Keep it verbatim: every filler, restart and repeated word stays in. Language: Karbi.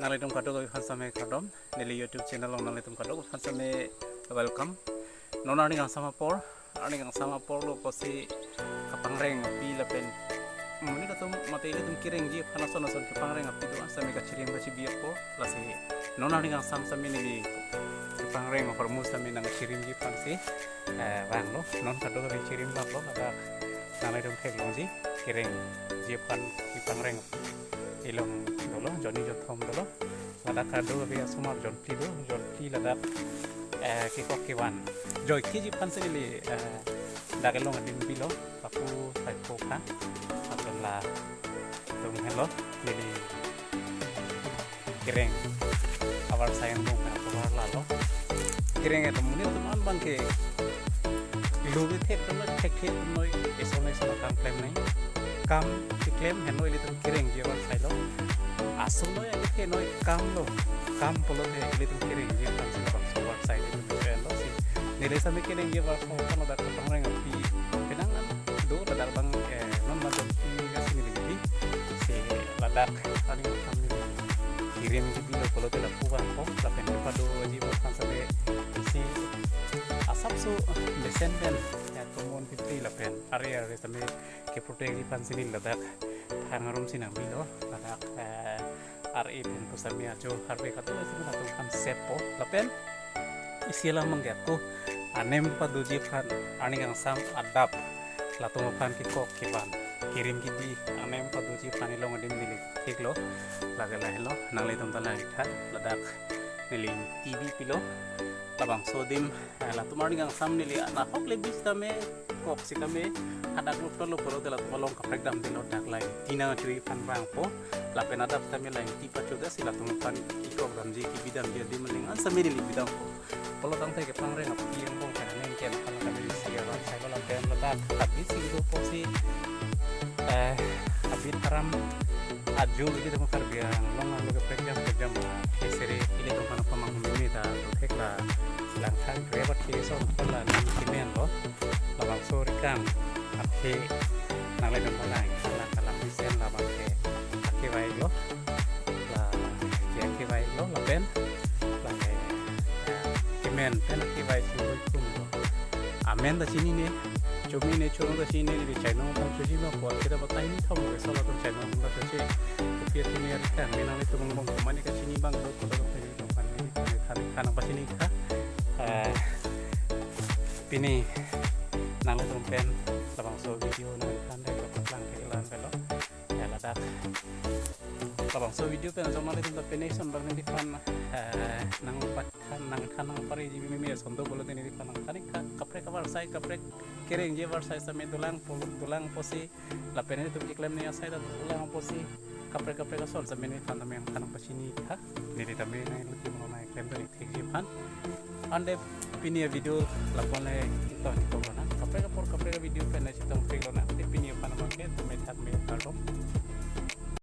Nanglitum kadokave aphan same kardom, neli YouTube channel along nanglitum kadokave aphan same welcome. Non arni kangsam apor, arni kangsam apor lo pusi kapangreng api lapen monit atum mate ilitum kerengji aphan ason ason kapangreng api do-an same kachirim kachibi apor, lasi non arni kangsam same neli kapangreng ahormu same nangchirimji aphansi, eh, vanglo, non kadokave chirim vanglo, ladak nanglitum theklongji, kerengji aphan kapangreng api ilong dolo, jonni jothom dolo, ladak kadokave asomar jonphli do, jonphli ladak, eh, kekok kevan joikeji aphansi neli, eh, dak ilong adim bilo, lapu saipo aphan, lapen latum helo, neli kereng avarsai angbong pen apovar lalo. Kereng atum monit atum an abangke lo kethek atum noi, thekthe atum noi, eson eson akam klemnei. Kam keklem henlo ilitum kerengji avarsai lo. Aso noi akethe noi, kam lo. Kam pulote ilitum kerengji aphansi labangso avarsai ilitum pen lo si. Neli same kerengji avarsai aphan ladak kapangreng api penang an do, ladak abang, eh, non ma jonphli kesi neli, si ladak arni kangsam neli kirim kibilo pulote lapu vangpo, lapen kepadoji aphan same si asapso mesen pen, eh, tomon fifty lapen are are same keprotectji aphansi neli ladak thang arum si nangbilo, ladak, eh, ar-e pen pusitame ajo harve kadokave si latum aphan safepo, lapen isi alam abangke ako anem padoji aphan, arni kangsam adap latum aphan kekok kevan, kirim kibi anem padoji aphan ilong adim neli theklo, lake lahelo, nanglitum ta langtha, ladak neli T V pilo, labangso adim, eh, latum arni kangsam neli nahok le bis tame kok sitame hadak lok tolo pulote latum along kaprek damdelo, dak line tina chui aphan vangpo, lapen adap tame line ti pachoda si latum aphan kekok damji kibi damji adim aling an same neli bidampo. Pulo tangte kapangreng api angbong pen aneng ken aphan kami si avarsai lo, lapen ladak tapi si do pusi, eh, abit aram ajo ilitum Karbi Anglong arlo kaprek jam kaprek jam, eh, seri ilitum aphan pamang mimi ta do thekla langthang krebat ke so pala nang kimen lo, labangso rikang akhei nanglitum pala kalang kalang mesen labangke akevai lo, lake akevai lo lapen lake, eh, kemen pen akevai si hui kum lo. Amen ta chinine, chomine, chorong ta chinine, neli chainong aphan choji ma puan kita batai ni thom ke so latum chainong aphan choji. Kopi athini arikang, menang ni tumung bong kumani kachini abang do, kodo do pini tumung pani, pani thani khanang pachini kha. Eh, pini nanglitum pen labangso video nangthan dek lo, patlang ke lan pelo. Ya, ladak labangso video pen ajok nanglitum ta penai son abang neliphan, eh, nangpathan, nangthan, nangpareji mimi ason do pulote neliphan nangthan ik tha, kaprek avarsai, kaprek kerengji avarsai same dolang pul-, dolang pusi, lapen nelitum keklemji asai ta dolang pusi, kaprek kaprek ason same neliphan tame nangthan nangpachini ik tha, neli tame nangluti mo nangklemdun ik thekji aphan. Ante pini avideo lapu-an le ington ik tong lonang. Kaprek apor kaprek avideo pen le chetong pik lonang. Te pini aphan abangke tame thak me kardom.